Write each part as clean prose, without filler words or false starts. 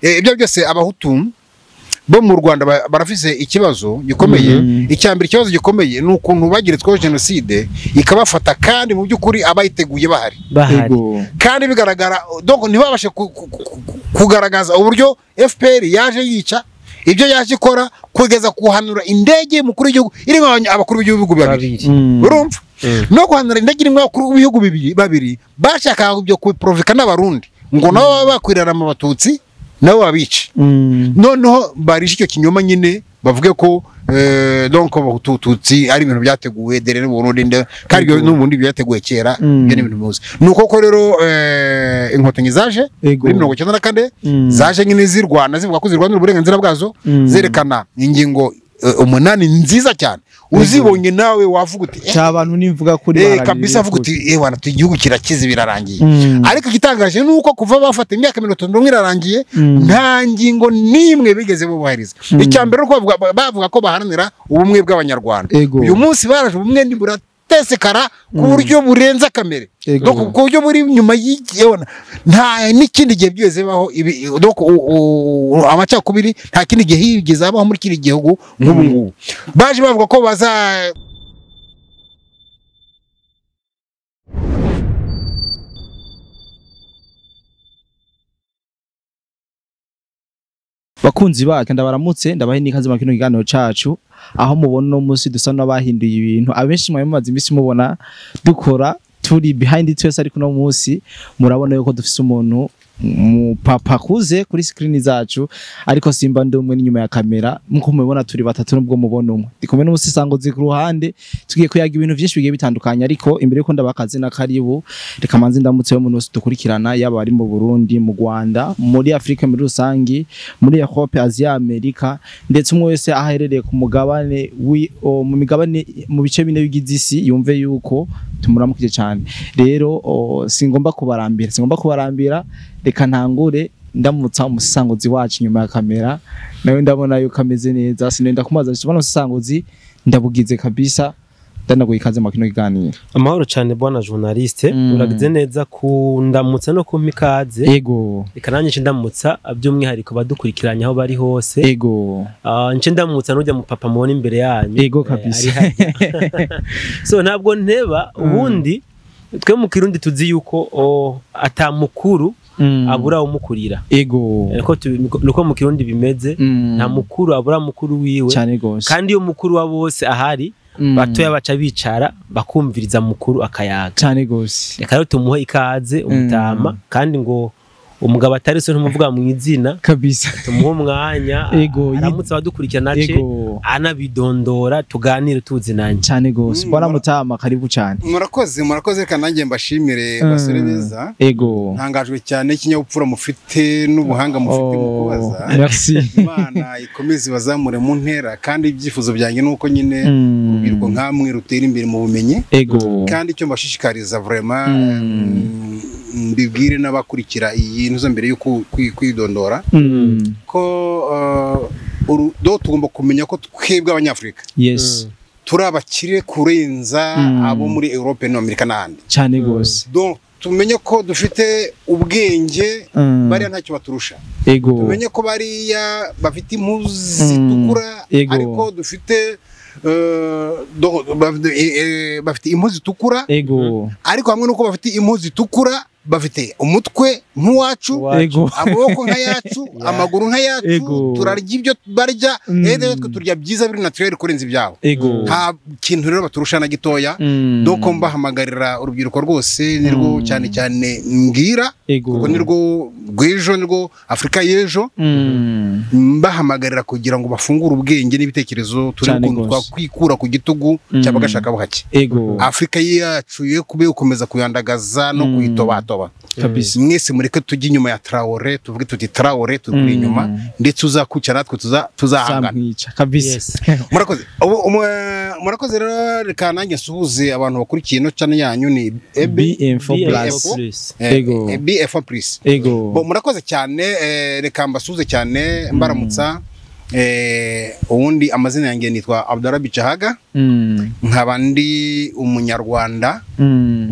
Ibyo byose abahutu bo mu Rwanda barafise ikibazo gikomeye. Icyambere ikibazo gikomeye ni ukuntu bagiretsweho jenoside ikabafata kandi mu by'ukuri abayiteguye bahari. Kandi bigaragara donc ntibabashe kugaragaza uburyo FPR yaje yica ibyo yaje ikora kugeza kuhanura indege mukuru w'igihugu irimo abakuru b'ibihugu babiri. Urumva? No guhanura indege irimo abakuru b'ibihugu babiri bashaka ibyo kuprovoka n'abarundi ngo nabo baba bakwirara mu batutsi nabo babice. Noneho barisha icyo kinyoma nyine bavuge ko donc abatutsi ari ibintu byateguwe dere n'Uburundi kandi n'ubundi byateguwe kera ibyo ni ibintu bimuzi. Nuko ko rero inkotanyi zaje muri 1994 zaje nyine zirwana zivuga ko zirwanira uburenganzira bwazo zerekana ingingo 8 nziza cyane uzibonye nawe wavuga uti cyabantu nimvuga kuri kabisa avuga uti wana igihugu kirakize birarangiye. Ariko igitangaje nuko kuva bafata imyaka 31 irarangiye nta ngingo nimwe bigeze bubahiriza. Icyambere uko bavuga ko baharanira ubumwe bw'abanyarwanda uyu munsi baraje ubumwe ndiburatesekara ku buryo burenza kamere donc ku buryo buri nyuma y'ibona nta n'ikindi gihe byeze baho donc amacakubiri nta kindi gihe yigeze abaho muri kiri gihugu nk'ubu ngubu. Baje bavuga ko baza bakunzi bacu ndabaramutse ndabahe n'ikaze mu kino kiganiro cacu aho mubona no munsi dusa n'abahinduye ibintu abenshi mwe mumaze imisi mubona dukora turi behind twese ariko no munsi murabona yuko dufise umuntu mu papa kuze kuri screen zacu ariko simba ndi umwe n'inyuma ya kamera nkuko mubibona turi batatu nubwo mubona umwe ndikumwe n'umusisangozi ku ruhande tugiye kuyaga ibintu byinshi bigiye bitandukanye ariko imbere yuko ndabakaze na karibu reka manze ndamutse yo umuntu wese dukurikirana yaba ari mu Burundi mu Rwanda muri Afrika muri rusangi muri Europe Asia Amerika ndetse umwe wese aherereye ku mugabane mu migabane mu bice bine bigize isi yumve yuko tumuramukije cyane. Rero singomba kubarambira reka ntangure ndamutsa umusisangozi wacu nyuma ya kamera nawe ndabona yuko ameze neza sinenda kumaza kibona umusisangozi ndabugize kabisa ndanaguye ikaze mu kino kiganiro. Amahoro cyane bwana journaliste uragize neza kundamutsa no kumpa ikaze. Yego reka nanjye nce ndamutsa by'umwihariko badukurikiranye aho bari hose. Yego nce ndamutsa n'ujya mu papa mubona imbere yanyu. Yego kabisa. So ntabwo nteba ubundi twe mu Kirundi tuzi yuko atamukuru abura umukurira. Ego nuko mu Kirundi bimeze nta mukuru abura mukuru wiwe kandi iyo mukuru wa bose ahari batoya baca bicara bakumviriza mukuru akayaga cyane gose. Reka rero tumuhe ikaze umutama kandi ngo umugabo atari so ntumuvuga mu izina kabisa tumuhe umwanya aramutse abadukurikirana nace anabidondora tuganire tuzinanye cyane gose. Bwana mutama karibu cyane. Murakoze kandi nanjye mbashimire basore beza. Ego ntangajwe cyane ikinyabupfura mufite n'ubuhanga mufite mu kubaza. Merci. Imana ikomeze bazamure mu ntera kandi ibyifuzo byanjye nuko nyine urubyiruko nkamwe rutera imbere mu bumenyi. Ego kandi icyo mbashishikariza vraiment mbibwire n'abakurikira iyi ntuzo mbere yo kwidondora ko tugomba kumenya ko twebwe abanyafrika yes turi abakire kurenza abo muri Europe no Amerika n'ahandi cyane gose. Donc tumenye ko dufite ubwenge bariya ntacyo baturusha. Ego tumenye ko bariya bafite impuzu zitukura ariko dufite bafite impuzu zitukura. Ego ariko hamwe nuko bafite impuzu zitukura bafite umutwe nk'uwacu amaboko nk'ayacu amaguru nk'ayacu turarya ibyo barya rero twe turya byiza biri naturel kurenza ibyabo. Nta kintu rero baturusha na gitoya. Donc mbahamagarira urubyiruko rwose nirwo cyane cyane mbwira kuko nirwo rw'ejo nirwo Afrika y'ejo mbahamagarira kugira ngo bafungure ubwenge n'ibitekerezo turi ukuntu twakwikura ku gitugu cyabagashaka buhake. Afrika yacu ye kube ukomeza kuyandagaza no kuyitoba kabisa. Mwese mureke tujye inyuma ya Traoré tuvuge tuti Traoré turi inyuma ndetse uzakuca natwe tuzahangana kabisa. Murakoze murakoze rero reka nanjye nsuhuze abantu bakurikiye no channel yanyu ni BM4 plus. Ego BM4 plus. Ego bo murakoze cyane reka mbasuhuze cyane mbaramutsa Ubundi amazina yanjye nitwa Abdallah Bicahaga, nkaba ndi umunyarwanda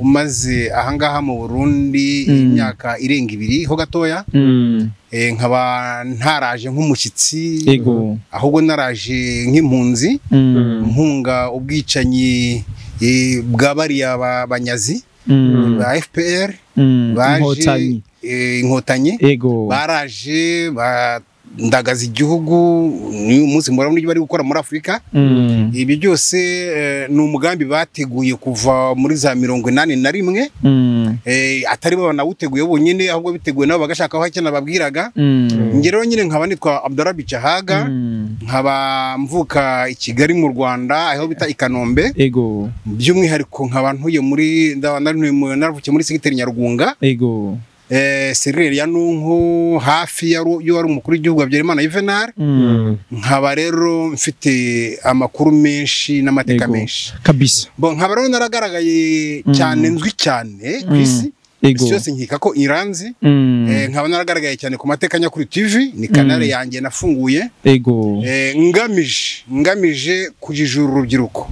umaze ahangaha mu Burundi imyaka irenga 2 ho gatoya. Nkaba ntaraje nk'umushyitsi, ahubwo naraje nk'impunzi, mpunga ubwicanyi bwa bariya banyazi ba FPR baje inkotanyi, baraje ndagaza igihugu. Ni umunsi murabona ibyo bari gukora muri Afrika. Ibi byose ni umugambi bateguye kuva muri za 81, atari bo banawuteguye bonyine, ahubwo biteguye nabo bagashaka aho hakena babwiraga. Ngero nyine nkaba nitwa Abdallah Bicahaga, nkaba mvuka i Kigali mu Rwanda aho bita i Kanombe. By'umwihariko nkaba ntuye muri naravukiye muri segiteri Nyarugunga. Serire ya Nunku, hafi ya wari umukuru w'igihugu Habyarimana Juvenal. Nkaba rero mfite amakuru menshi n'amateka menshi kabisa. Bon, nkaba rero naragaragaye cyane, nzwi cyane ku isi yose, nkika ko iranzi. Nkaba naragaragaye cyane ku Mateka Nyakuri TV, ni kanale yanjye nafunguye. Ngamije kujijura urubyiruko,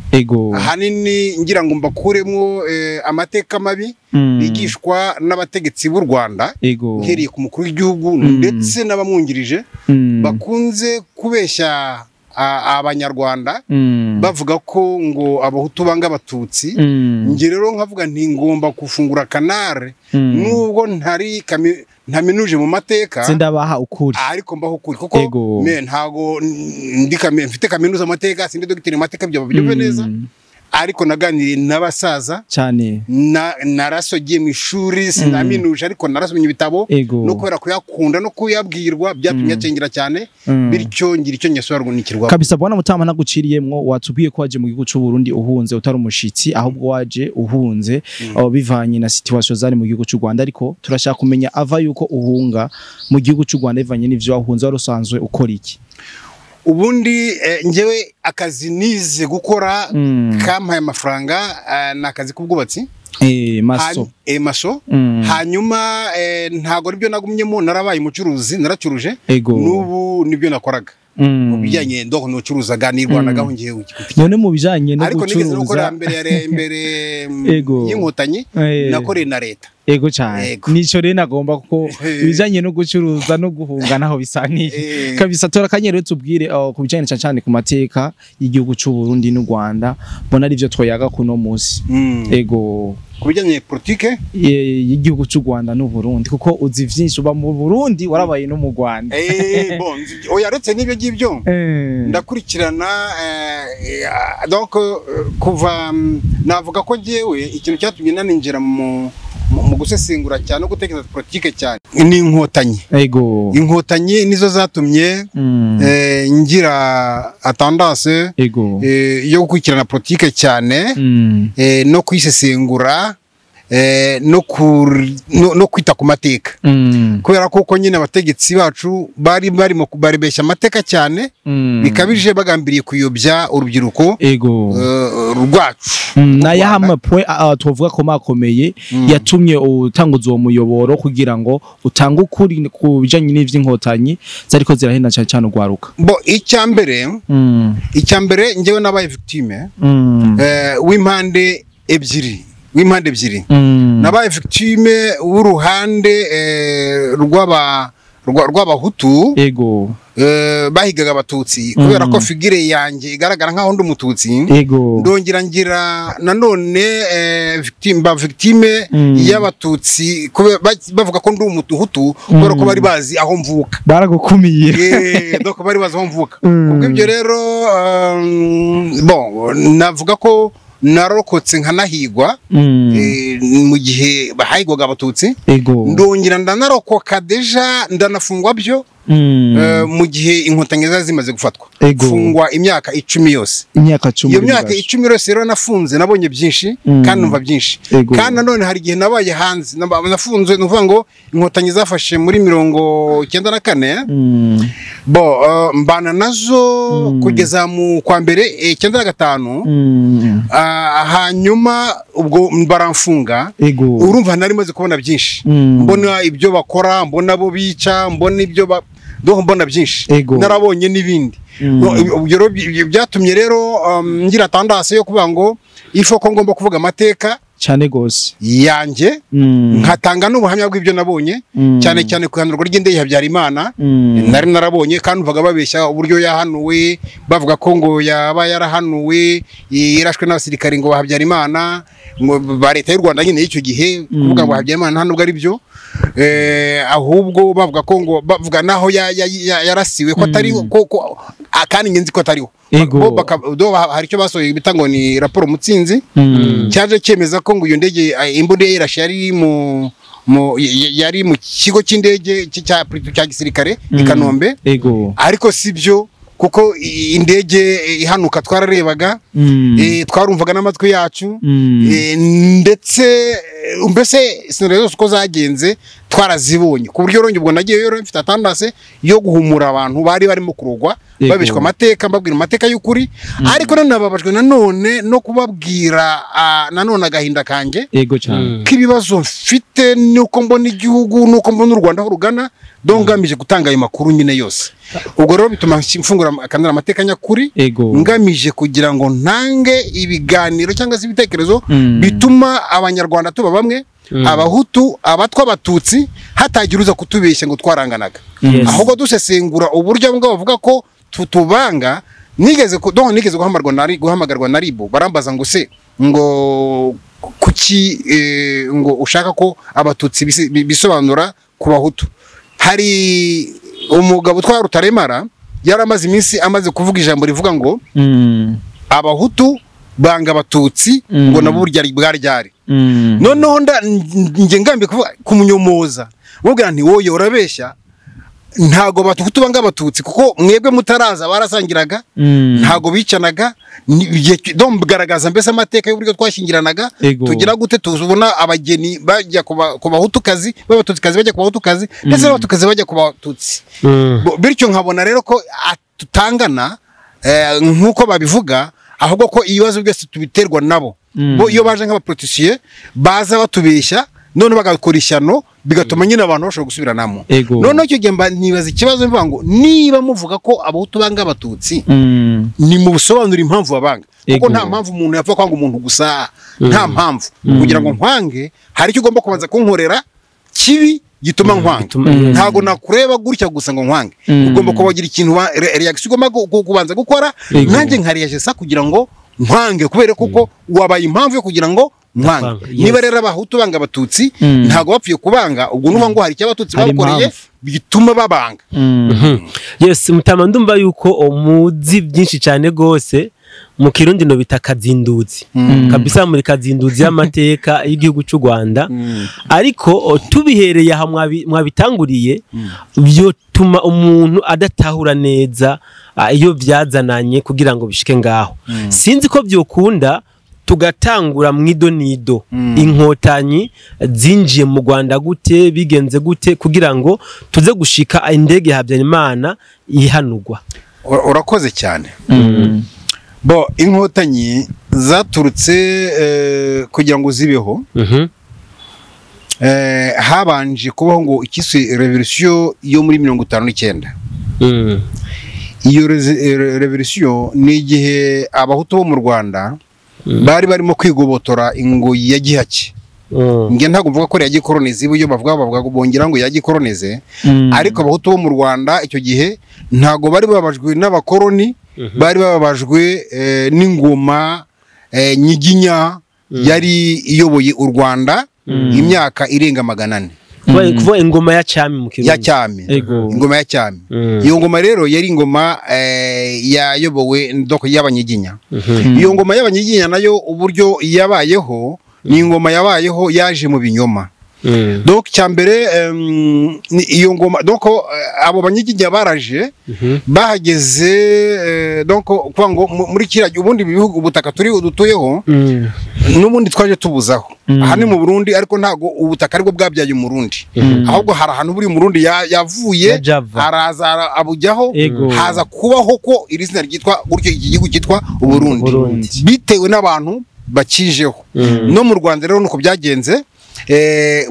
ahanini ngira ngo mbakuremo amateka mabi bigishwa n'abategetsi b'u Rwanda, uhereye ku mukuru w'igihugu ndetse n'abamwungirije, bakunze kubeshya abanyarwanda bavuga ko ngo abahutu banga abatutsi. Nge rero nkavuga nti ngomba gufungura kanare, nubwo ntari ntaminuje mu mateka, sindabaha ukuri, ariko mbaho ukuri, kuko me ntago ndi mfite kaminuza amateka, sindi dogiteri mu mateka, byo byumve neza, ariko naganiriye n'abasaza cyane, narasogiye mu ishuri, sinaminuje, ariko narasomye ibitabo, no kubera kuyakunda no kuyabwirwa byatumye acengera cyane, bityo ngira icyo nyasobanukirwa kabisa. Bwana Mutama, naguciriyemwo, watubwiye ko waje mu gihugu cy'u Burundi uhunze, utari umushitsi, ahubwo waje uhunze bivanye na situation zari mu gihugu cy'u Rwanda. Ariko turashaka kumenya ava yuko uhunga mu gihugu cy'u Rwanda bivanye n'ivyo wahunze, wari usanzwe ukora iki? Ubundi njyewe akazi nize gukora kampaye amafaranga ni akazi k'ubwubatsi, maso. Hanyuma ntago aribyo nagumyemo, narabaye umucuruzi, naracuruje, n'ubu nibyo nakoraga mu bijyanye ndo nucuruzaga nirwanagaho ngiye. None mu bijyanye no gucuruza, ariko nigeze gukora mbere imbere y'inkotanyi, nakoreye na leta. Ego cyane, nico rero nagomba kuko ibijanye no gucuruza no guhunga naho bisaniye kabisa. Tora kanyere tubwire ku bijanye cyane cyane ku mateka y'igihugu cy'u Burundi n'u Rwanda, mbona ari byo twoyaga kuno munsi. Ego, ku bijanye politike y'igihugu cy'u Rwanda n'u Burundi, kuko uzi vyinshi, uba mu Burundi warabaye no mu Rwanda. Bon, oya aretse n'ibyo ngibyo ndakurikirana. Donc kuva navuga ko ngewe ikintu cyatumye naninjira mu gusesengura cyane no gutekereza politike cyane ni inkotanyi. Ego, inkotanyi nizo zatumye ngira atendance yo gukurikirana politike cyane, no kuyisesengura, no kwita ku mateka, kubera ko nyine abategetsi bacu bari barimo baribeshya amateka cyane bikabije, bagambiriye kuyobya urubyiruko rwacu. Nayaha amapwe tuvuga ko makomeye yatumye utanguza uwo muyoboro kugira ngo utange ukuri ku bijanye n'ivy'inkotanyi zariko zirahenda cyane cyane ugwaruka? Bo icyambere njyewe nabaye victime w'impande ebyiri. Nabaye victime w'uruhande rw'abahutu bahigaga abatutsi, kubera ko figure yanjye igaragara nkaho ndi umututsi. Ndongera ngira nanone victime y'abatutsi bavuga ko ndi umuhutu, kubera ko bari bazi aho mvuka, baragukumiye. Donc bari bazi aho mvuka. Kubwo ibyo rero bon, navuga ko narokotse nkanahigwa mu gihe bahigwaga abatutsi. Ndongera ndanarokoka deja, ndanafungwa byo mu gihe inkotanyi zari zimaze gufatwa. Fungwa imyaka 10 yose. Iyo myaka 10 yose rero nafunze, nabonye byinshi kandi numva byinshi. Kandi nanone hari igihe nabaye hanze, nafunzwe, nuvuga ngo inkotanyi zafashe muri 94, bo mbana nazo kugeza mu kwa mbere 95. Hanyuma ubwo baramfunga. Urumva nari maze kubona byinshi, mbona ibyo bakora, mbona bo bica, mbona ibyo donc mbona byinshi narabonye n'ibindi. Ibyo byatumye rero ngira tendance yo kuvuga ngo ifo ko ngomba kuvuga amateka cyane gose yanjye, nkatanga n'ubuhamya bw'ibyo nabonye, cyane cyane ku ihanurwa ry'indege ya Habyarimana nari narabonye, kandi uvuga babeshya uburyo yahanuwe, bavuga ko ngo yaba yarahanuwe yarashwe n'abasirikare ngo Habyarimana ngo ba leta y'u Rwanda nyine y'icyo gihe, kuvuga ngo Habyarimana nta nubwo ari byo, ahubwo bavuga ko ngo bavuga naho yarasiwe ko atari ko kandi ngenzi ko atariho. Hari icyo basohoye bita ngo ni raporo Mutsinzi, cyaje cyemeza ko ngo iyo ndege imbunda yarashe yari mu yari mu kigo cy'indege cya gisirikare i Kanombe, ariko sibyo kuko indege ihanuka twararebaga, twarumvaga n'amatwi yacu, ndetse mbese sinari zose uko zagenze twarazibonye, ku buryo ronge ubwo nagiye rero mfite atandase yo guhumura abantu bari barimo kurogwa babishwa amateka, mbabwira amateka y'ukuri, ariko nanababajwe nanone no kubabwira nanone agahinda kanjye k'ibibazo mfite nuko mbona igihugu nuko mbona u Rwanda aho rugana, donc ngamije gutanga ayo makuru nyine yose. Ubwo rero bituma mfungura akanara amateka nyakuri, ngamije kugira ngo ntange ibiganiro cyangwa se ibitekerezo bituma abanyarwanda tuba bamwe, abahutu, abatwa, abatutsi, hatagira uza kutubeshya ngo twaranganaga, ahubwo dusesengura uburyo bwo bavuga ko tutubanga. Nigeze nigeze guhamagarwa na RIB, barambaza ngo se ngo kuki ngo ushaka ko abatutsi bisobanura ku bahutu. Hari umugabo utwara Rutaremara yaramaze iminsi amaze kuvuga ijambo rivuga ngo abahutu banga abatutsi ngo nabo burya bwaryari. Noneho nge ngambi kuvuga kumunyomoza mubwira nti wowe urabeshya, ntago abahutu banga abatutsi kuko mwebwe mutaraza barasangiraga, ntago bicanaga, garagaza mbese amateka y'uburyo twashyingiranaga, tugira gute tuzubona abageni bajya ku bahutukazi, b'abatutsikazi bajya ku bahutukazi, ndetse n'abatukazi bajya ku batutsi. Bityo nkabona rero ko tutangana nk'uko babivuga, ahubwo ko ibibazo byose tubiterwa nabo. Bo iyo baje nk'abapoliticiens baza batubeshya none bagakora ishyano, bigatuma nyine abantu bashobora gusubiranamo. None icyo gihe nibaza ikibazo mvuga ngo niba muvuga ko abahutu banga abatutsi, ni mu busobanura impamvu babanga, kuko nta mpamvu umuntu yapfa kwanga umuntu gusa, nta mpamvu. Kugira ngo nkwange hari icyo ugomba kubanza kunkorera kibi gituma nkwange. Ntago nakureba gutya gusa ngo nkwange, ugomba kubagira ikintu reaction ugomba kubanza gukora, nanjye nkariyajesa kugira ngo nkwange, kubera kuko wabaye impamvu yo kugira ngo nkwange. Niba rero abahutu banga abatutsi ntago bapfuye kubanga, ubwo nuva ngo hari icyo abatutsi bakoreye bituma babanga. Yes, mutama ndumva yuko muzi byinshi cyane gose mu Kirundi no bita kazinduzi. Kabisa muri kazinduzi y'amateka y'igihugu cy'u Rwanda. Ariko tubihereye aha mwabitanguriye, byotuma umuntu adatahura neza iyo byazananye kugira ngo bishike ngaho. Sinzi ko byokunda tugatangura mwidonido inkotanyi zinjiye mu Rwanda gute, bigenze gute kugira ngo tuze gushika indege Habyarimana ihanurwa. Urakoze cyane. Bo inkotanyi zaturutse kugira ngo zibeho, habanje kubaho ngo ikiswe revolution yo muri 59. Iyo revolution ni igihe abahutu bo mu Rwanda bari barimo kwigobotora ingoyi ya gihake. Nge ntago mvuga ko ya gikolonize, iyo bavuga bongera ngo ya gikolonize, ariko abahutu bo mu Rwanda icyo gihe ntago bari babajwe n'abakoloni, bari bababajwe n'ingoma nyiginya yari iyoboye u Rwanda imyaka irenga 400. Kuva ingoma ya cyami mu Kirundi. Ya cyami. Ingoma ya cyami. Iyo ngoma rero yari ingoma yayobowe ndoko y'abanyiginya. Iyo ngoma y'abanyiginya nayo uburyo yabayeho ni ingoma yabayeho yaje mu binyoma. Donc cyambere iyo ngoma donc abo banyiginya baraje bahageze donc kuva ngo muri kira ubundi bihugu ubutaka turi udutuyeho n'ubundi twaje tubuzaho aha ni mu Burundi, ariko ntago ubutaka aribwo bwabyaye umurundi, ahubwo hari ahantu buri murundi yavuye araza abujyaho, haza kubaho ko iri zina ryitwa gutyo iki gihugu cyitwa Uburundi bitewe n'abantu bakijeho. No mu Rwanda rero nuko byagenze,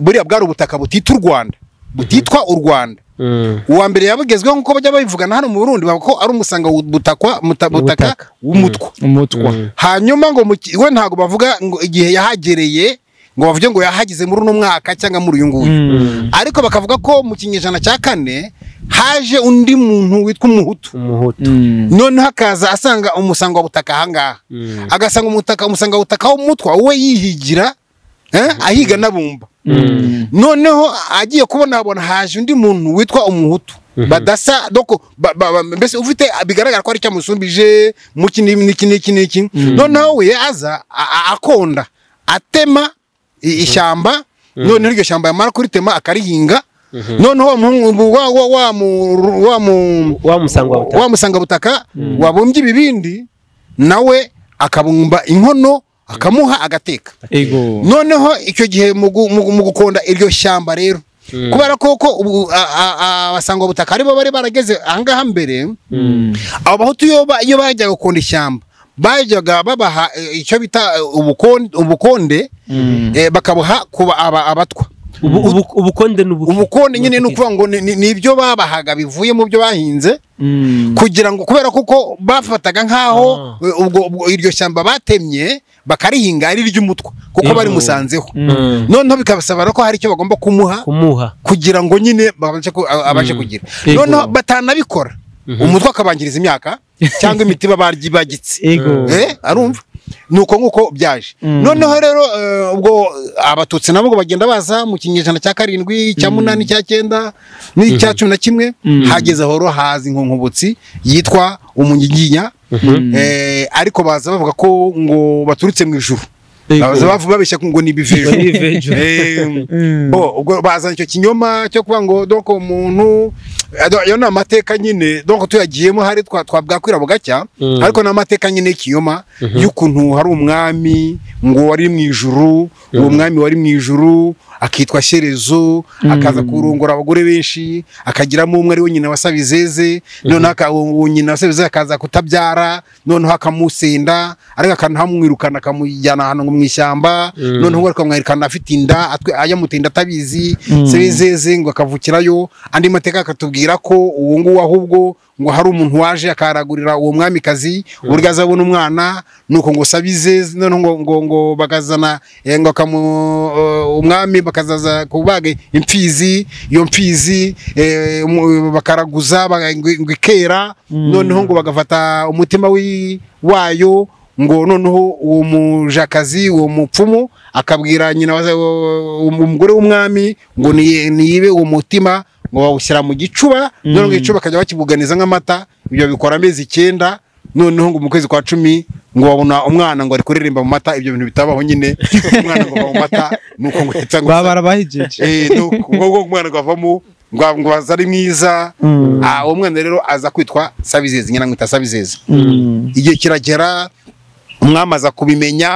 buriya bwari ubutaka butitwa u Rwanda, butitwa u Rwanda. Uwa mbere yabugezweho nkuko bajya babivugana hano mu Burundi, bavuga ko ari umusanga butakwa butaka w'umutwa. Hanyuma ngo we ntago bavuga ngo igihe yahagereye, ngo bavuge ngo yahagize muri uno mwaka cyangwa muri uyu nguyu, ariko bakavuga ko mu kinyejana cya 4 haje undi muntu witwa umuhutu. Noneho akaza asanga umusanga wa butaka ahangaha, agasanga umusanga wa butaka w'umutwa we yihigira, ahiga nabumba. Noneho agiye kubona abona haje undi muntu witwa umuhutu badasa, doko mbese ufite bigaragara ko ari cyamusumbije mu kiniki niki niki. Noneho we aza akonda atema ishyamba, noneho iryo shyamba yamara kuritema akarihinga. Noneho wa musanga butaka wabumbye ibibindi nawe akabumba inkono akamuha agateka. Noneho icyo gihe mu gukonda iryo shyamba rero, kubera koko abasangwa butaka aribo bari barageze ahangaha mbere, abo bahutu iyo bajyaga gukonda ishyamba bajyaga babaha icyo bita ubukonde, bakabuha kuba abatwa. Ubukonde n'ubuki? Ubukonde nyine ni ukuvuga ngo ni ibyo babahaga bivuye mu byo bahinze, kugira ngo kubera kuko bafataga nkaho ubwo iryo shyamba batemye bakarihinga ari iry'umutwa kuko bari musanzeho. Noneho bikabasaba ko hari icyo bagomba kumuha kugira ngo nyine abashe kugira. Noneho batanabikora umutwa akabangiriza imyaka cyangwa imitiba bagitse. Arumva nuko nkuko byaje. Noneho rero ubwo abatutsi nabo bagenda baza mu kinyejana cya 7, cya 8, cya 9 n'icya 11, hageze aho haza inkonkobotsi yitwa umunyiginya. Ariko baza bavuga ko ngo baturutse mu ijuru, baza bavuga babeshya ngo ni ibivejo. Ubwo bazana icyo kinyoma cyo kuba ngo donc umuntu, ayo ni amateka nyine, donc tuyagiyemo hari twabwakwira bugacya, ariko ni amateka nyine y'ikinyoma y'ukuntu hari umwami ngo wari mu ijuru, uwo mwami wari mu ijuru akitwa Shyerezo, akaza kurongora abagore benshi, akagiramo umwe ari we nyina wa Sabizeze. Noneho nyina wa Sabizeze akaza kutabyara, noneho akamusenda, ariko akanamwirukana akamujyana ahantu mu ishyamba. Noneho akamwirukana afite inda, ayamutinda atabizi. Sabizeze ngo akavukirayo. Andi mateka akatubwira ko uwo nguwo ahubwo ngo hari umuntu waje akaragurira uwo mwamikazi uburyo azabona umwana, nuko ngo Sabizeze noneho ngo bakazana ngo umwami bakazaza kubaga imfizi, iyo mfizi bakaraguza ngo ikera, noneho ngo bagafata umutima wayo, ngo noneho uwo mujakazi uwo mupfumu akabwira nyina umugore w'umwami ngo niyibe uwo mutima, ngo bawushyira mu gicuba, noneho igicuba bakajya bakibuganiza nk'amata. Ibyo bikora amezi 9, noneho ngo mu kwezi kwa 10 ngo babona umwana ngo ari kuririmba mu mata. Ibyo bintu bitabaho nyine, umwana ngo mu mata nuko ngo cyangwa babarabahijeje, nuko ngo umwana ngo avamo ngo azari mwiza. Uwo mwana rero aza kwitwa Sabizeze, nyina mwita Sabizeze. Igihe kiragera umwami aza kubimenya,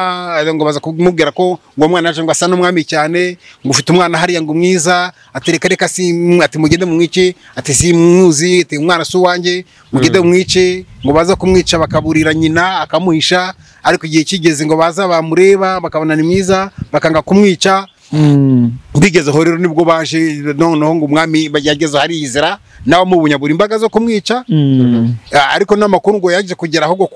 ngo baza kumubwira ko ngo umwana yaje ngo asa n'umwami cyane, ngo ufite umwana hariya ngo mwiza, atereka reka si, ati mugende mumwice, ati si muzi, ati umwana si uwanjye, mugende mumwice. Ngo baza kumwica bakaburira nyina akamuhisha, ariko igihe kigeze ngo baza bamureba bakabona ni mwiza bakanga kumwica. Bigezeho rero nibwo baje noneho ngo umwami yageze hariyizera nawe amubunyabura imbaga zo kumwica. Ariko n'amakuru ngo yaje kugera ahubwo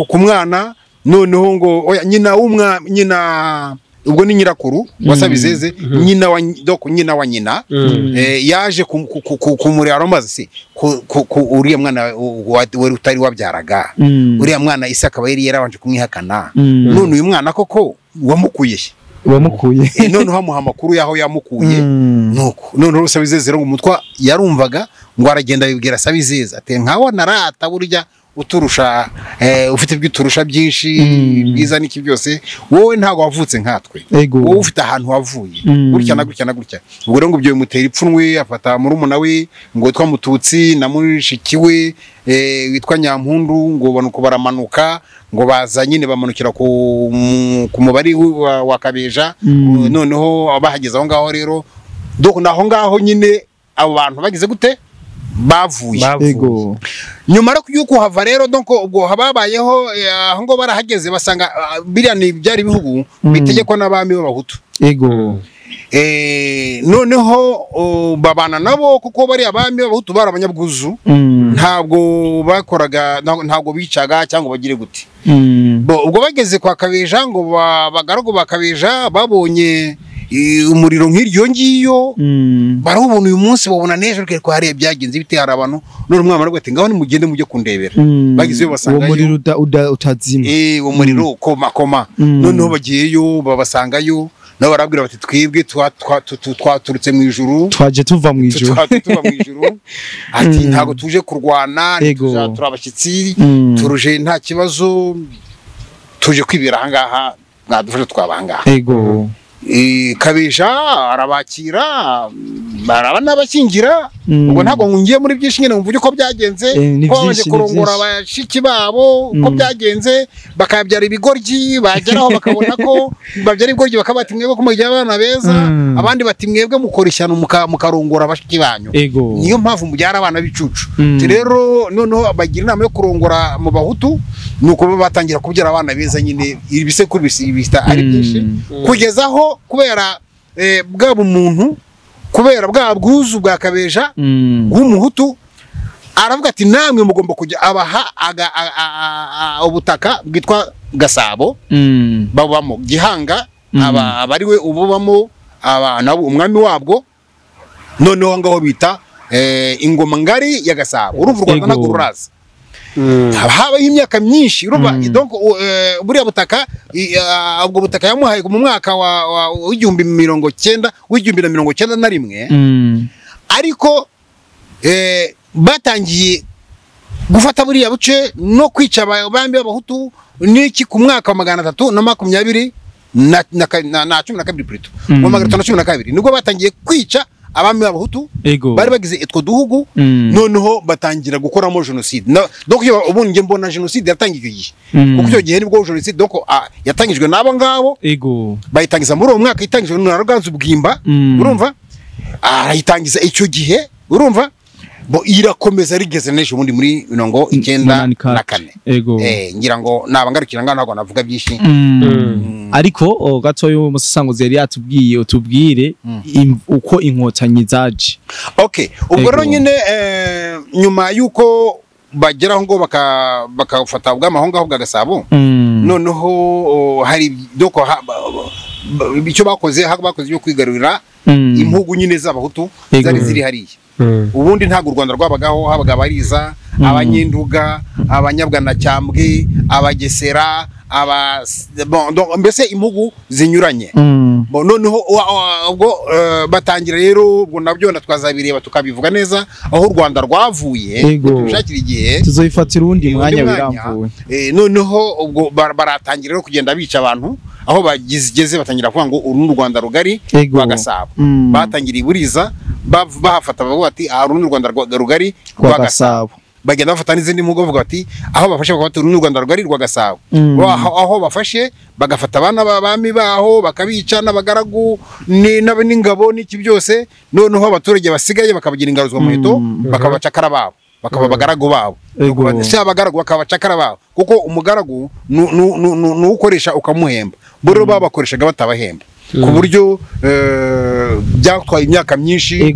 ku mwana, noneho ngo nyina w'umwami, nyina ubwo ni nyirakuru wa Sabizeze, nyina wa doko nyina wa nyina yaje kumureba amaze se uriya mwana wari utari wabyaraga, uriya mwana Isi akaba yari yarabanje kumwihakana, none uyu mwana koko wamukuye wamukuye? Noneho amuha amakuru yaho yamukuye. Nuko noneho Sabizeze ngo umutwa yarumvaga ngo aragenda abibwira Sabizeze ati nkaho narata burya uturusha, ufite ibyo uturusha byinshi bwiza n'iki byose, wowe ntago wavutse nkatwe, wowe ufite ahantu wavuye gutya na gutya na gutya. Ubwo rero ngo ibyo bimutera ipfunwe, afata murumuna we ngo witwa Mututsi na mushiki we witwa Nyampundu, ngo banuko baramanuka ngo baza nyine bamanukira ku mubari wa Kabeja. Noneho bahageze aho ngaho rero, donc naho ngaho nyine abo bantu bagize gute bavuye. Nyuma y'uko hava rero, donc ubwo hababayeho aho ngo barahageze basanga biriya ni byari bihugu bitegekwa n'abami b'abahutu. Noneho babana nabo kuko bari abami b'abahutu bari abanyabwuzu, ntabwo bakoraga, ntabwo bicaga cyangwa bagire gute. Ubwo bageze kwa Kabeja ngo bagaragu ba Kabeja babonye umuriro nk'iryo ngiyo, barabona uyu munsi babona n'ejo rwe ko hari byagenze bite, hari abantu. None umwana aravuga ati ngaho nimugende mujye kundebera. Bagize yo basanga uwo muriro utazima, uwo muriro koma koma. Noneho bagiyeyo babasangayo, nabo barabwira bati twibwe twaturutse mu ijuru, twaje tuva mu ijuru, ati ntago tuje kurwana, turabashyitsi, turuje nta kibazo, tuje kwibera aha ngaha, mwadufasha twaba aha ngaha. Ego. Kabeja arabakira, barabanabakingira. Ubwo ntabwo ngiye muri byinshi nyine mvuge uko byagenze, ko baje kurongora abashiki babo uko byagenze, bakabyara ibigoryi, bageraho bakabona ko babyara ibigoryi bakabati mwebwe ko mugira abana beza, abandi bati mwebwe mukora ishyano mukarongora abashiki banyu, niyo mpamvu mubyara abana b'icucu. Rero noneho bagira inama yo kurongora mu bahutu, nuko batangira kubyara abana beza nyine, ibisekuru bisita ari byinshi, kugeza aho kubera bwa bumuntu, kubera bwa bwuzu bwa Kabeja w'umuhutu, aravuga ati namwe mugomba kujya abaha ubutaka bwitwa Gasabo, babamo Gihanga, aba ari we ububamo, umwami wabwo. Noneho ngaho bita ingoma ngari ya Gasabo. Urumva u Rwanda ntabwo ruraza, habaho imyaka myinshi. Urumva donc buriya butaka, ubwo butaka yamuhaye mu mwaka wa 1991, ariko batangiye gufata buriya buce no kwica abami b'abahutu n'iki ku mwaka wa 320 na 12 plutôt, mu 312 nibwo batangiye kwica abami b'abahutu bari bagize itwo duhugu. Noneho batangira gukoramo jenoside. Donc ubundi nge mbona jenoside yatangijwe igihe, kuko icyo gihe nibwo jenoside donc yatangijwe n'abo ngabo, bayitangiza muri uwo mwaka, itangijwe na Ruganzu Bwimba, urumva arayitangiza icyo gihe, urumva bo irakomeza rigeze n'ejo bundi muri 94. Ngira ngo nabangarukira ngana ntabwo navuga byinshi. Ariko gatoyo umusasanguzi yari yatubwiye utubwire uko inkotanyi zaje. Okay, ubwo rero nyine nyuma yuko bageraho ngo bakafata ubwamaho ngaho bwa Gasabo, noneho hari doko icyo bakoze, bakoze cyo kwigarurira impugu nyine z'abahutu zari ziri hariya. Ubundi ntago u Rwanda rwabagaho, habaga abariza, abanyenduga, abanyabwanacyambwe, abagesera, mbese impugu zinyuranye. Noneho ubwo batangira rero, ubwo nabyo twazabireba tukabivuga neza aho u Rwanda rwavuye, tubishakira igihe tuzoyifatira undi mwanya biramvuye. Noneho ubwo baratangira rero kugenda bica abantu, aho bageze batangira kuvuga ngo uru ni u Rwanda rugari rwa Gasabo. Batangiriye iburiza bahafata bavuga bati uru ni u Rwanda rugari rwa Gasabo. Bagenda bafata n'izindi mpugu bavuga bati aho bafashe bakabati uru ni u Rwanda rugari rwa Gasabo. Aho bafashe bagafata abana b'abami baho bakabica n'abagaragu n'ingabo n'iki byose. Noneho abaturage basigaye bakabagira ingaruzwa muheto, bakabacakara babo, bakaba abagaragu babo, si abagaragu bakabacakara babo, kuko umugaragu nuukoresha ukamuhemba. Bo rero babakoreshaga batabahemba, ku buryo byatwaye imyaka myinshi.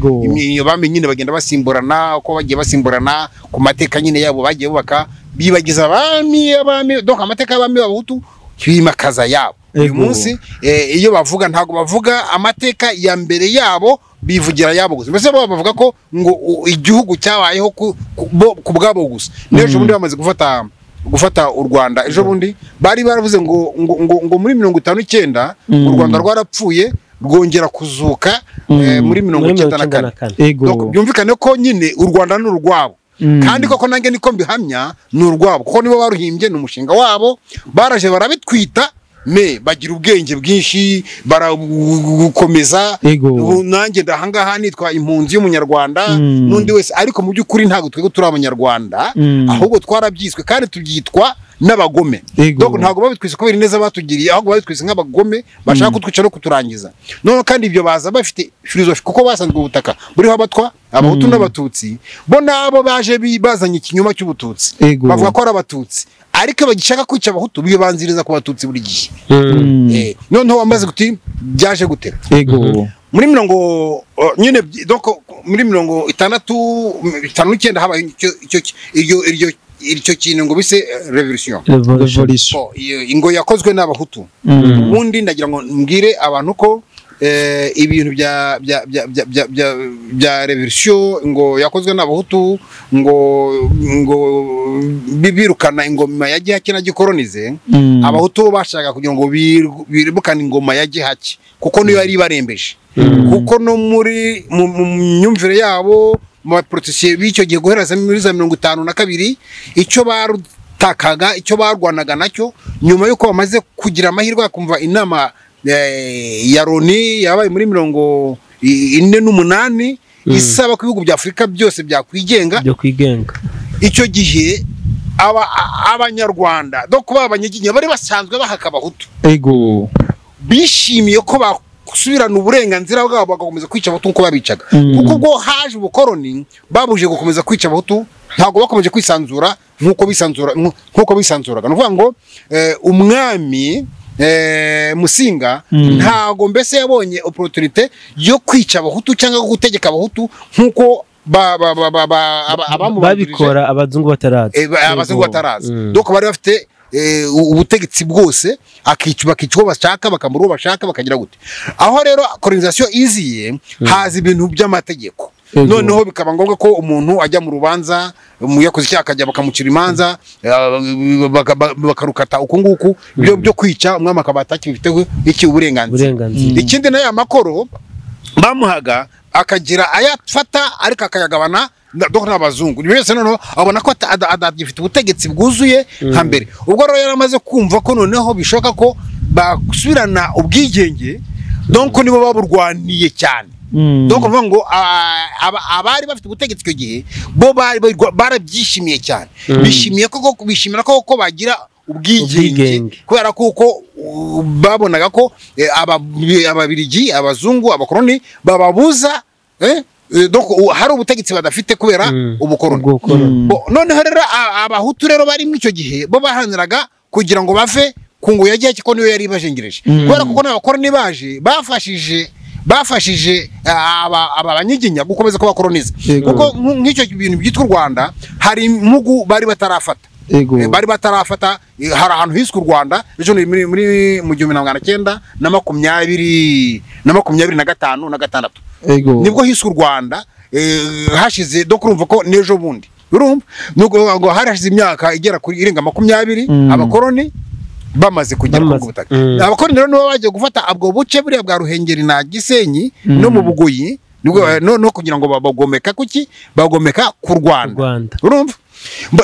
Abami nyine bagenda basimburana, uko bagiye basimburana ku mateka nyine yabo bagiye bubaka, bibagiza abami donc amateka y'abami b'abahutu bimakaza yabo. Uyu munsi iyo bavuga ntago bavuga amateka ya mbere yabo, bivugira yabo gusa. Mbese bo bavuga ko ngo igihugu cyabayeho ku bwabo gusa. N'ejo bundi bamaze gufata u Rwanda, ejo bundi bari baravuze ngo ngo muri 59 u Rwanda rwarapfuye rwongera kuzuka muri 94. Donc byumvikane ko nyine u Rwanda ni urwabo. Kandi koko nange niko mbihamya ni urwabo, kuko nibo baruhimbye, ni umushinga wabo, baraje barabitwita me bagira ubwenge bwinshi baragukomeza. Nanjye ndahangaha nitwa impunzi y'umunyarwanda n'undi wese, ariko mu by'ukuri ntabwo twebwe turi abanyarwanda, ahubwo twarabyiswe kandi tubyitwa n'abagome. Donc ntabwo babitwise kubera ineza batugiriye, ahubwo babitwise nk'abagome bashaka kutwica no kuturangiza. None kandi ibyo baza bafite filosofi, kuko basanzwe ubutaka buriho abatwa, abahutu n'abatutsi, bo nabo baje bazanye ikinyoma cy'ubututsi, bavuga ko ari abatutsi, Ariko bagishaka kwica abahutu bibanziriza ku batutsi buri gihe. Noneho wamaze guti byaje gutera. Ego. Muri mirongo nyine donc muri 69 habaye icyo icyo kintu ngo bise revolution. Revolution. Ingo yakozwe n'abahutu. Ubundi ndagira ngo mbwire abantu ko ibintu bya bya bya bya bya bya revolution ngo yakozwe n'abahutu ngo ngo bibirukana ingoma ya Gihake na gikolonize. Abahutu bashaka kugira ngo birukane ingoma ya Gihake kuko niyo yari barembeje. Kuko no muri mu myumvire yabo mu baprotesiye b'icyo gihe guhera muri za 52 icyo barutakaga icyo barwanaga nacyo nyuma yuko bamaze kugira amahirwe akumva inama ya Loni yabaye muri 48 isaba ko ibihugu bya Afurika byose byakwigenga byo kwigenga. Icyo gihe abanyarwanda do kuba abanyiginya bari basanzwe bahaka abahutu. Ego. Bishimiye ko basubirana uburenganzira bwabo bagakomeza kwica abahutu nkuko babicaga. Kuko ubwo haje ubukoroni babuje gukomeza kwica abahutu ntago bakomeje kwisanzura nkuko bisanzura nkuko bisanzuraga. Nuvuga ngo umwami Musinga ntago mbese yabonye opportunité yo kwica abahutu cyangwa gutegeka abahutu nkuko babikora abazungu bataraza. Abazungu bataraza. Donc bari bafite ubutegetsi bwose akica bakica bashaka bakamuru bashaka bakagira gute. Aho rero colonisation iziye haza ibintu by'amategeko. Noneho bikaba ngombwa ko umuntu ajya mu rubanza yakoze icyaha akajya bakamucira imanza bakarukata uko nguku ibyo byo kwica umwami akaba atakibifiteho iki uburenganzira. Ikindi nayo amakoro bamuhaga akagira ayafata ariko akayagabana donc n'abazungu. Ni byose noneho abona ko adafite ubutegetsi bwuzuye nka mbere. Ubwo rero yaramaze kumva ko noneho bishoka ko basubirana ubwigenge donc nibo baburwaniye cyane. Donc uvuga ngo abari bafite ubutegetsi icyo gihe bo bari barabyishimiye cyane. Bishimiye ko bishimira ko bagira ubwigenge kubera kuko babonaga ko ababirigi abazungu abakoroni bababuza donc hari ubutegetsi badafite kubera ubukoroni. Noneho rero abahutu rero bari muri icyo gihe bo bahaniraga kugira ngo bave ku ngo yagiye ko niyo yari bajengereje. Kubera kuko n'abakoroni baje bafashije aba banyiginya gukomeza kubakoroniza. Kuko nk'icyo bintu byitwa u Rwanda hari impugu bari batarafata. Bari batarafata hari ahantu hiswe u Rwanda ejo muri mu 1925 na 26. Nibwo hiswe u Rwanda hashize do kurumva ko nejo bundi. Urumva nuko ngo harashize imyaka igera kuri irenga 20 abakoroni bamaze kugera ku butaka. Abakoroni rero nibo bagiye gufata ubwo buce buriya bwa Ruhengeri na Gisenyi no mu Bugoyi no kugira ngo babagomeka kuki bagomeka ku Rwanda. Urumva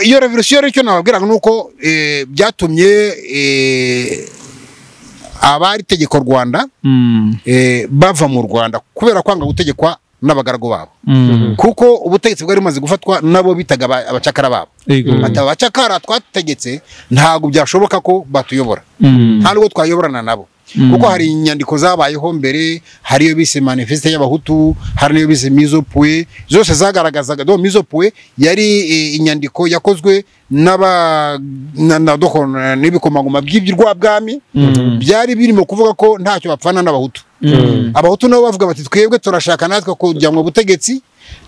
iyo revolution rero icyo nababwiraga nuko byatumye abari tegeko Rwanda bava mu Rwanda kubera kwanga gutegekwa n'abagaragu babo. Kuko ubutegetsi bwari bumaze gufatwa nabo bitaga abacakara babo. Ati abacakara twategetse ntago byashoboka ko batuyobora. Nta nubwo twayoborana nabo. Kuko hari inyandiko zabayeho mbere, hari iyo bise manifeste y'abahutu, hari niyo bise mise au point, zose zagaragazaga do mise au point yari inyandiko yakozwe n'aba na doko n'ibikomangoma by'ibyirwa bwami byari birimo kuvuga ko ntacyo bapfana n'abahutu. Abahutu nabo bavuga bati twebwe turashaka natwe kujya mu butegetsi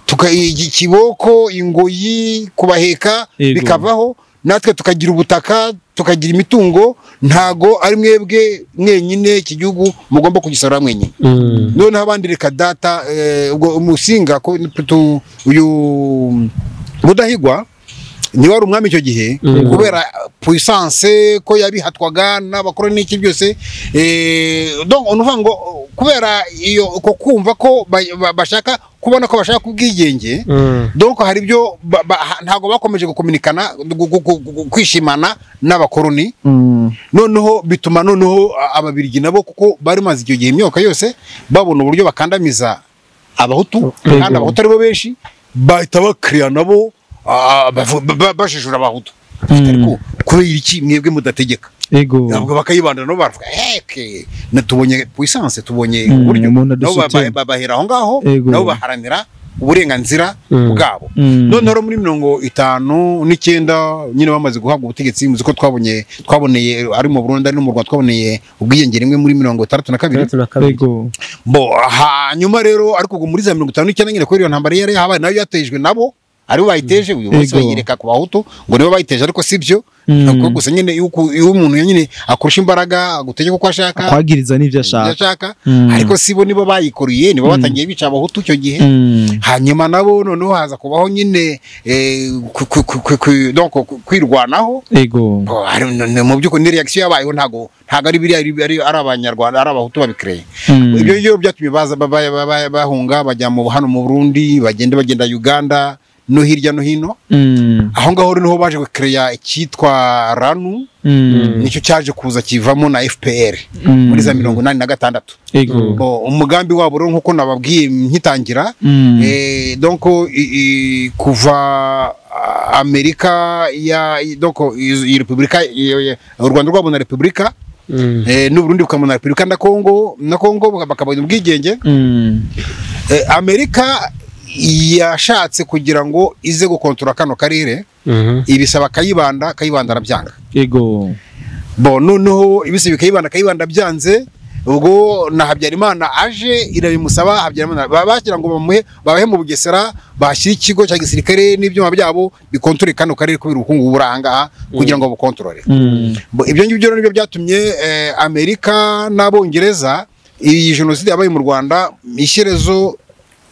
tukayigikiboko ingoyi kubaheka bikavaho natwe tukagira ubutaka tukagira imitungo ntago ari mwebwe mwenyine iki gihugu mugomba kugisarura mwenyine. Noneho abandi reka data ubwo Musinga ko uyu Rudahigwa ni wari umwami icyo gihe kubera puissance ko yabihatwaga n'abakoroni n'iki byose donc unuvuga ngo kubera iyo ko kumva ko bashaka kubona ko bashaka kubwigenge donc hari ibyo ntago bakomeje gukominikana kwishimana n'abakoroni. Noneho bituma noneho ababirigi nabo kuko bari maze icyo gihe imyaka yose babona uburyo bakandamiza abahutu kandi abahutu ari bo benshi bahita bakriya nabo bashishura abahutu. Ariko kubera iki mwebwe mudategeka? Ego. Ntabwo bakayibandana no baravuga natubonye puissance tubonye uburyo nabo bahera aho ngaho nabo baharanira uburenganzira bwabo. Noneho muri 59 nyine bamaze guhabwa ubutegetsi, muzi ko twaboneye ari mu Burundi ari no mu Rwanda, twaboneye ubwiyongere imwe muri 62. Ego. Bo hanyuma rero ariko ubwo muri za 59 nyine kubera iyo ntambara yari habaye nayo yatejwe nabo ari bo bayiteje, uyu munsi bayireka ku Bahutu ngo nibo bayiteje, ariko sibyo. Nuko gusa nyine yuko iyo umuntu nyine akurusha imbaraga agutegeka uko ashaka, akwagiriza n'ivyo ashaka, ariko sibo nibo bayikoriye, nibo batangiye bica Abahutu icyo gihe. Hanyuma nabo noneho haza kubaho nyine donc kwirwanaho. Ego. Mu by'ukuri ni reaction yabayeho, ntago ari biriya ari Abanyarwanda ari Abahutu babikreye. Ibyo byo byatumye baza bahunga bajya mu hano mu Burundi, bagenda Uganda no hirya no hino. Aho ngaho niho baje gukreya icyitwa RANU, nicyo cyaje kuza kivamo na FPR muri za 86. Ego. Umugambi wabo rero nkuko nababwiye nkitangira, donc kuva Amerika ya donc iyi Republika, u Rwanda rwabona Republika, n'u Burundi bukamona Republika na Kongo bakabona ubwigenge. Amerika yashatse kugira ngo ize gukontorora kano karere, ibisaba Kayibanda, Kayibanda arabyanga. Ego. Bo noneho ibisaba Kayibanda byanze, ubwo na Habyarimana aje irabimusaba. Habyarimana babakira ngo bamuhe babahe mu Bugesera bashyira ikigo cya gisirikare n'ibyuma byabo bikontorore kano karere kubera ubukungu buranga kugira ngo bukontorore. Ibyo ngibyo nibyo byatumye Amerika n'Abongereza iyi jenoside yabaye mu Rwanda ishyirezo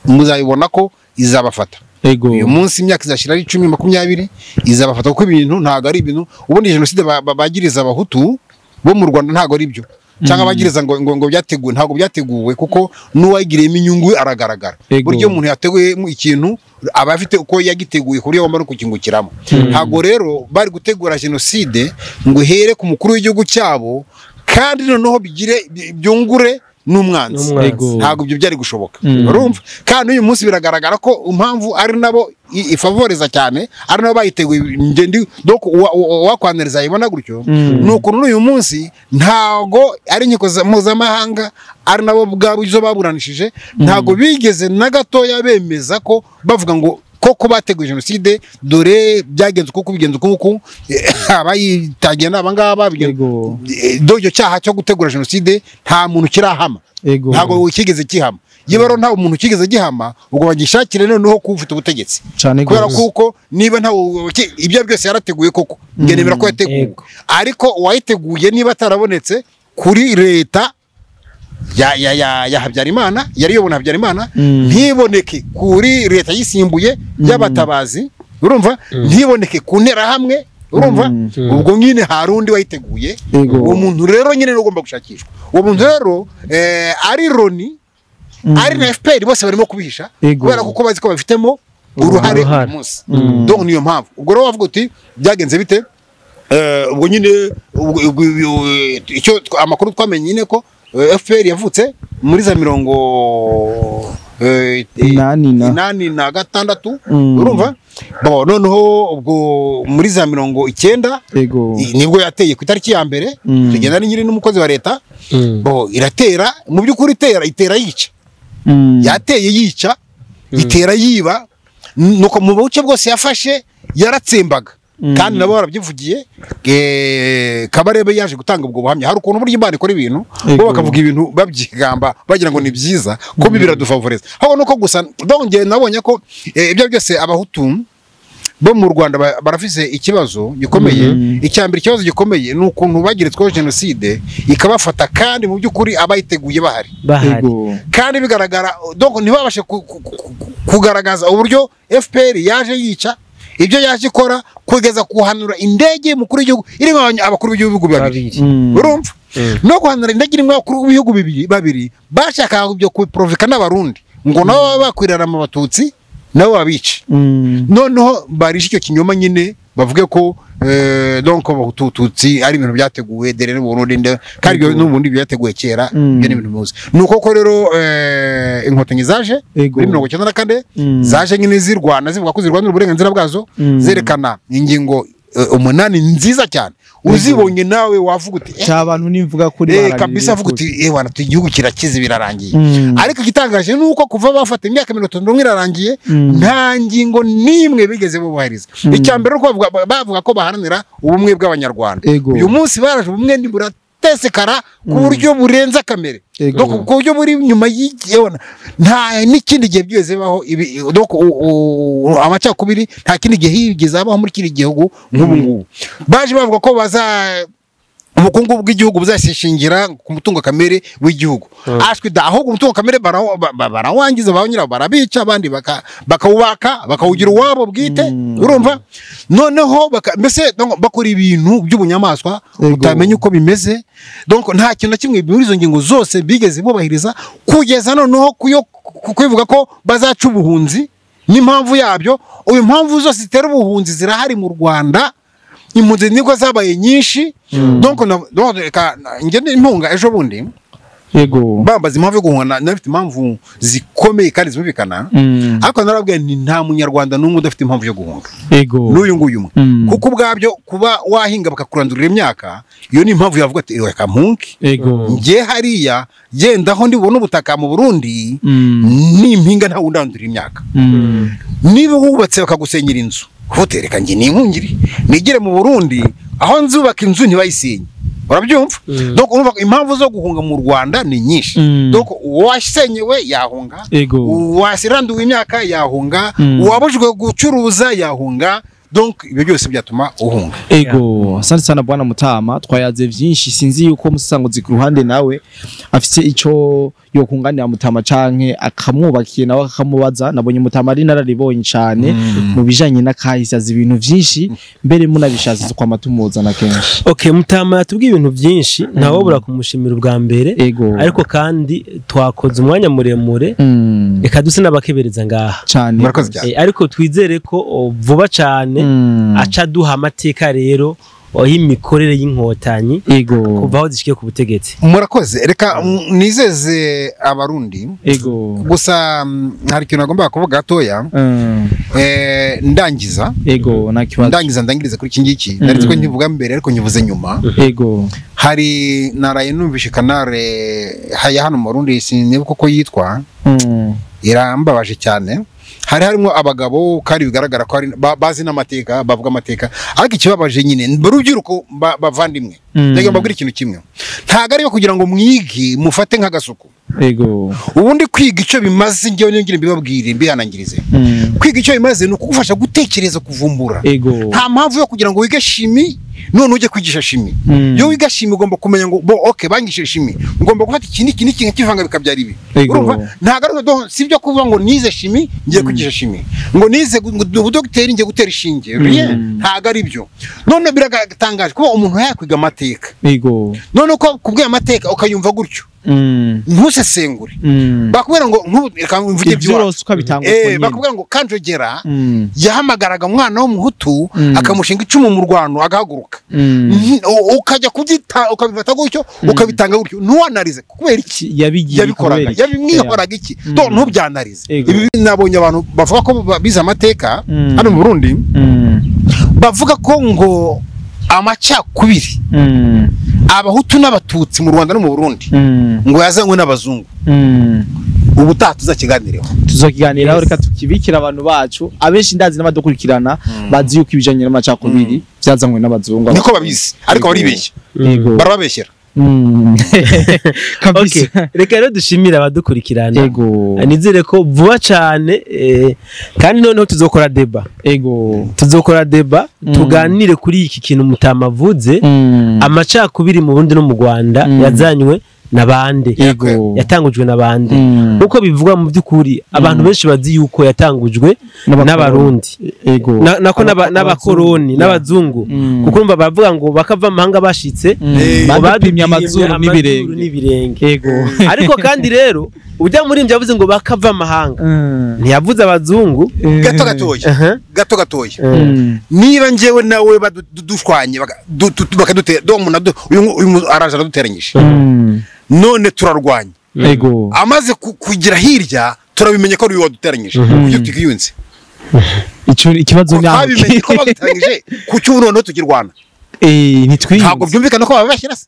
muzayibona ko izabafata. Ego. Uyu munsi imyaka izashira ari 10 20 izabafata, kuko ibintu ntago ari ibintu. Ubundi jenoside bagiriza Abahutu bo mu Rwanda ntago ari byo, cyangwa bagiriza ngo byateguwe, ntago byateguwe, kuko n'uwayigiriyemo inyungu aragaragara. Buryo umuntu yateguye ikintu aba afite uko yagiteguye kuri yo no kukingukiramo. Ntago rero bari gutegura jenoside ngo ihere ku mukuru w'igihugu cyabo, kandi noneho bigire byungure n'umwanzi. Ntabwo ibyo byari gushoboka. Urumva? Kandi uyu munsi biragaragara ko impamvu ari nabo ifavoreza cyane, ari nabo bayiteguye, ngendi donc wakwaneriza ibona gutyo, nuko n'uyu munsi ntago ari inkiko mpuzamahanga, ari nabo ubwabo izo baburanishije, ntago bigeze na gatoya bemeza ko bavuga ngo koko bateguye jenoside, dore byagenze uko bigenze uko abayitagiye n'abangaba icyo cyaha cyo gutegura jenoside nta muntu kirahama. Ntago kigeze kihama. Yiba rero nta muntu kigeze gihama, ubwo bagishakire noneho kufite ubutegetsi, kubera kuko niba nta ibyo byose yarateguye koko, nge nemera ko yateguye, ariko uwayiteguye niba atarabonetse kuri leta ya Habyarimana, yari yobona Habyarimana, ntiboneke kuri leta yisimbuye y'abatabazi, urumva, ntiboneke ku nterahamwe, urumva, ubwo nyine harundi wayiteguye. Uwo muntu rero nyine ugomba gushakishwa. Uwo muntu rero ari Loni, ari na FPR, bose barimo kubihisha kubera kuko bazi ko bafitemo uruhare uyu munsi. Donc niyo mpamvu ubwo rero bavuga uti byagenze bite. Ubwo nyine icyo amakuru twamenye nyine ko FPR yavutse muri za 86, urumva. Bo noneho ubwo muri za 90 nibwo yateye ku itariki ya mbere, tugenda ni nyiri n'umukozi wa leta. Bo iratera, mu by'ukuri itera yica. Yateye yica, itera yiba, nuko mu buce bwose yafashe yaratsembaga. Kandi nabo barabyivugiye. Kabarebe yaje gutanga ubwo buhamya. Hari ukuntu buryo Imana ikora ibintu, bo bakavuga ibintu babyigamba bagira ngo ni byiza, ko biradufavoreza. Aho nuko gusa donc nabonye ko ibyo byose Abahutu bo mu Rwanda barafise ikibazo gikomeye. Icyambere ikibazo gikomeye ni ukuntu bagiritsweho jenoside ikabafata, kandi mu by'ukuri abayiteguye bahari. Kandi bigaragara donc ntibabashe kugaragaza uburyo FPR yaje yica, ibyo yaje ikora kugeza kuhanura indege mukuru w'igihugu irimo abakuru b'ibihugu babiri. Urumva? No guhanura indege irimo abakuru b'ibihugu babiri bashaka ibyo kuprovoka n'Abarundi ngo nabo bakwirara mu Batutsi nabo babice. Noneho barisha icyo kinyoma nyine bavuge ko donc Abatutsi ari ibintu byateguwe dere n'Uburundi, kandi n'ubundi byateguwe kera, ibyo ni ibintu muzi. Nuko ko rero inkotanyi zaje muri 94 zaje nyine zirwana zivuga ko zirwanira uburenganzira bwazo, zerekana ingingo 8 nziza cyane uzibonye nawe wavuga uti abantu nimvuga kuri kabisa avuga uti wana igihugu kirakize birarangiye. Ariko igitangaje nuko kuva bafata imyaka 31 irarangiye nta ngingo nimwe bigeze bubahiriza. Icya mbere uko bavuga ko baharanira ubumwe bw'abanyarwanda, uyu munsi baraje ubumwe niburatesekara ku buryo burenza kamere, donc ku buryo buri nyuma y'igihona nta n'ikindi gihe byeze baho ibi, donc amacakubiri nta kindi gihe yigeze abaho muri kiri gihugu nk'ubu ngubu. Baje bavuga ko baza ubukungu bw'igihugu buzashingira ku mutungo kamere w'igihugu, ashwi da ahubwo umutungo kamere barawangiza banyira barabica abandi bakawubaka bakawugira uwabo bwite, urumva. Noneho mbese bakora ibintu by'ubunyamaswa utamenya uko bimeze, donc nta kintu na kimwe muri izo ngingo zose bigeze bubahiriza kugeza noneho kubivuga ko bazaca ubuhunzi n'impamvu yabyo. Uyu mpamvu zose zitera ubuhunzi zirahari mu Rwanda, impunzi nibwo zabaye nyinshi. Donc njye impunga ejo bundi yego bambaza impamvu yo guhunga, nafite impamvu zikomeye kandi zumvikana, ariko narabwiye ni nta munyarwanda n'umwe udafite impamvu yo guhunga, yego n'uyu nguyu umwe, kuko ubwabyo kuba wahinga bakakurandurira imyaka iyo ni impamvu yavuga ati reka mpunke, yego njye hariya genda aho ndibona ubutaka mu Burundi n'impinga nta wundandurira imyaka. Niba wubatse bakagusenyera inzu hotereka njye ninkungiri nigire mu Burundi aho nzubaka inzu ntibayisenye, urabyumva. Donc urumva impamvu zo guhunga mu Rwanda ni nyinshi. Donc uwasenyewe yahunga, uwasiranduwe imyaka yahunga, uwabujwe gucuruza yahunga, donc ibyo byose byatuma uhunga. Ego, asante sana bwana Mutama, twayaze vyinshi, sinzi yuko musanguzi ku ruhande nawe afise ico yokunganira Mutama canke akamwubakiye nawe akamubaza. Nabonye Mutama ari nararibonye cyane mu bijanye n'akahise, azi ibintu vyinshi mbere munabishatse kwa matumuzana kenshi. Okay, Mutama yatubwiye ibintu vyinshi, ntawobura kumushimira ubwa mbere, ariko kandi twakoze umwanya muremure, reka duse n'abakebereza ngaha cyane, ariko twizere ko vuba cyane aca duha amateka rero y'imikorere y'inkotanyi kuva aho zishikiye ku butegetsi. Murakoze, reka nizeze abarundi. Ego. Gusa hari ikintu nagomba kuvuga gatoya. Ndangiza. Ego, nta kibazo. Ndangiza ndangiriza kuri iki ngiki. Nari ko nkivuga mbere ariko nkivuze nyuma. Ego. Hari naraye numvishe kanare haya hano mu Burundi sinibuka ko yitwa. Irambabaje cyane. Hari harimo abagabo kandi bigaragara ko bazi n'amateka, bavuga amateka, ariko ikibabaje nyine urubyiruko bavandimwe, ndagira mbabwire ikintu kimwe, ntago ari kugira ngo mwige mufate nk'agasuku. Ego. Ubundi kwiga icyo bimaze njyewe ngira mbibabwire mbihanangirize. Kwiga icyo bimaze ni ukugufasha gutekereza, kuvumbura. Ego. Nta mpamvu yo kugira ngo wige shimi none ujye kwigisha shimi. Iyo wiga shimi ugomba kumenya ngo bo okay bangishije shimi, ngomba gufata iki n'iki n'iki nkakivanga bikabyara ibi. Urumva ntago ari sibyo kuvuga ngo nize shimi ngiye kwigisha shimi, ngo nize ubudogiteri ngiye gutera ishinge. Rien, ntago ari byo. None biratangaje kuba umuntu yakwiga amateka. Ego. None uko kubwiye amateka ukayumva gutyo. Ntusesengure. Bakubwira ngo reka mvuge byose ukabitanga uko nyine. Bakubwira ngo Kanjogera yahamagaraga umwana w'umuhutu akamushinga icumu mu rwano agahaguruka. Ukajya kubyita ukabifata gutyo ukabitanga gutyo, ntuwanarize kubera iki yabikoraga, yabimwihoraga iki, do ntubyanarize. Ibi nabonye abantu bavuga ko bize amateka hano mu Burundi, bavuga ko ngo amacakubiri abahutu n'abatutsi mu Rwanda no mu Burundi ngo yazanywe n'abazungu. Ubutaha tuzakiganireho, tuzakiganiraho, reka tukibikira abantu bacu. Abenshi ndazi n'abadukurikirana bazi yuko ibijanye n'amacakubiri byazanywe n'abazungu, niko babizi, ariko baribeshya, barababeshyera. Okay, reka rero dushimira abadukurikirana. Ego. Nizere ko vuba cyane kandi noneho tuzokora deba. Ego. Tuzokora deba tuganire kuri iki kintu Mutama avuze, amacakubiri mu Burundi no mu Rwanda yazanywe nabande, yatangujwe nabande, nkuko bivugwa mu byukuri abantu benshi bazi yuko yatangujwe n'abarundi, nako n'abakoroni n'abazungu, kuko urumva bavuga ngo bakava amahanga bashitse badupimye amazuru n'ibirenge. Ego. Ariko kandi rero ujya muri ibyo yavuze ngo bakava amahanga, ntiyavuze abazungu. Gato gatoya, gato gatoya. Niba njyewe nawe badushwanye bakadutera, uyu araje araduteranyije, none turarwanya. Ego. Amaze kugira hirya turabimenye ko ari uyu waduteranyije, kugira tukiyunze. Ico ikibazo Ko ni aho twabimenye ko baduteranyije, kuki ubu noneho tukirwana? Ntitwiyunze. Ntabwo byumvikana ko babashyira se.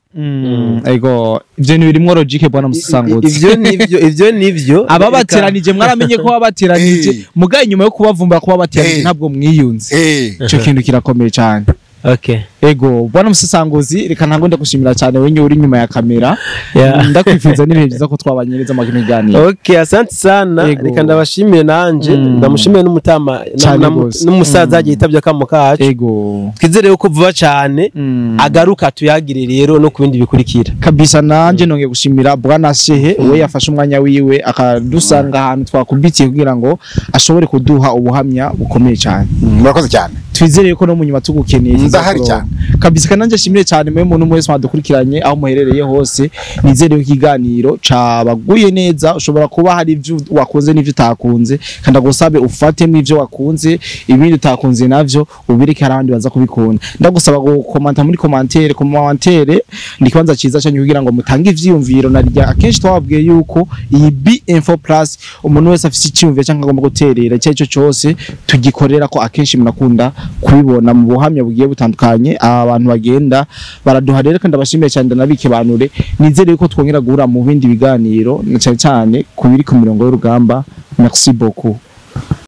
Ego, ivyo ni birimwo logique, bwana Musangutse. Ivyo nivyo, ivyo nivyo. Ababateranije, mwaramenye ko babateranije, mugaye inyuma yo kubavumbura ko babateranije, ntabwo mwiyunze. Ico kintu kirakomeye cyane. Ego, bwana Musasanguzi, reka ntabwo ndagushimira cyane wenye uri inyuma ya kamera. Ndakwifuza n'ibihe byiza ko twabanye neza mu kino kiganiro. Okay, asante sana. Reka ndabashimire nanje, ndamushimire n'umutama Cyane gose. n'umusaza yitabye akamo kacu. Twizere yuko vuba cyane agaruka tuyagire rero no ku bindi bikurikira. Kabisa, nanje nongeye gushimira bwana Shehe, we yafashe umwanya wiwe akadusanga ahantu twakubitiye kugira ngo ashobore kuduha ubuhamya bukomeye cyane. Murakoze cyane. Twizere ko no mu nyuma tugukeneye Ndahari tuzakuronka. cyane. Kabisa, kandi nanjye shimire cyane mwe muntu mwese mwadukurikiranye aho muherereye hose. Nizere ko ikiganiro cabaguye neza. Ushobora kuba hari ibyo wakunze n'ibyo utakunze, kandi agusabe ufatemo ibyo wakunze, ibindi utakunze navyo ubireke, hari abandi baza kubikunda. Ndagusaba gukomanta muri commentaire. Commentaire ni ikibanza cyiza cyane kugira ngo mutange ivyiyumviro, na rya akenshi twababwiye yuko iyi B Info Plus, umuntu wese afise icyiyumviro cyangwa agomba guterera icyo ari cyo cyose, tugikorera ko. Akenshi munakunda kubibona mu buhamya bugiye butandukanye abantu bagenda baraduha. Rero kandi abashimiye cyane, ndanabikibanure, nizere yuko twongera guhura mu bindi biganiro, na cyane cyane ku biri ku mirongo y'urugamba. Merci beaucoup.